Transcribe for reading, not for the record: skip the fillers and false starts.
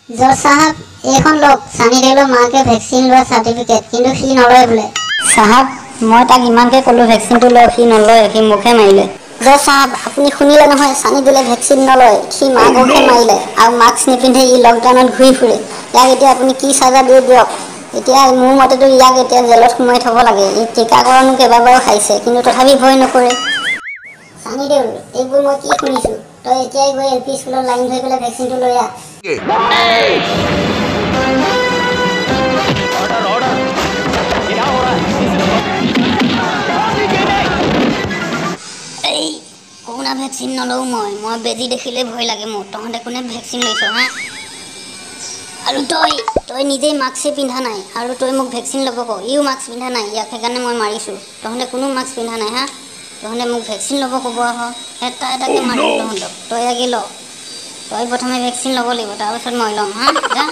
জজ চাহাব, এইখন লওক চানি দেউলৰ মাকে ভেকচিন লোৱা চাৰ্টিফিকেট, কিন্তু সি নলয় বোলে। চাহাব, মই তাক ইমানকৈ ক'লোঁ ভেকচিনটো লয়, সি নলয়, সি মোকহে মাৰিলে। জজ চাহাব, আপুনি শুনিলে নহয়, চানি দেউলে ভেকচিন নলয়, সি মাককহে মাৰিলে আৰু মাস্ক নিপিন্ধে, ই লকডাউনত ঘূৰি ফুৰে। ইয়াক এতিয়া আপুনি কি চাজা দিয়ে দিয়ক। এতিয়া মোৰ মতেতো ইয়াক এতিয়া জেলত সোমাই থ'ব লাগে। ই টীকাকৰণো কেইবাবাৰো খাইছে, কিন্তু তথাপি ভয় নকৰে। চানি দেউল, এইবোৰ মই কি শুনিছোঁ? তই এতিয়াই গৈ এল পি স্কুলত লাইন ধৰি পেলাই ভেকচিনটো লৈ আহ। এই কৰোণা ভেকচিন নলওঁ মই, মই বেজী দেখিলেই ভয় লাগে মোৰ। তহঁতে কোনে ভেকচিন লৈছ হা? আৰু তই নিজেই মাস্কেই পিন্ধা নাই আৰু তই মোক ভেকচিন ল'ব ক। ইও মাস্ক পিন্ধা নাই, ইয়াক সেইকাৰণে মই মাৰিছোঁ। তহঁতে কোনো মাস্ক পিন্ধা নাই হা? তহঁতে মোক ভেকচিন ল'ব ক'ব আহ, এটা এটাকে মাৰিম তহঁতক। তই আগে ল, তই প্ৰথমে ভেকচিন ল'ব লাগিব, তাৰপাছত মই ল'ম। হা, যা।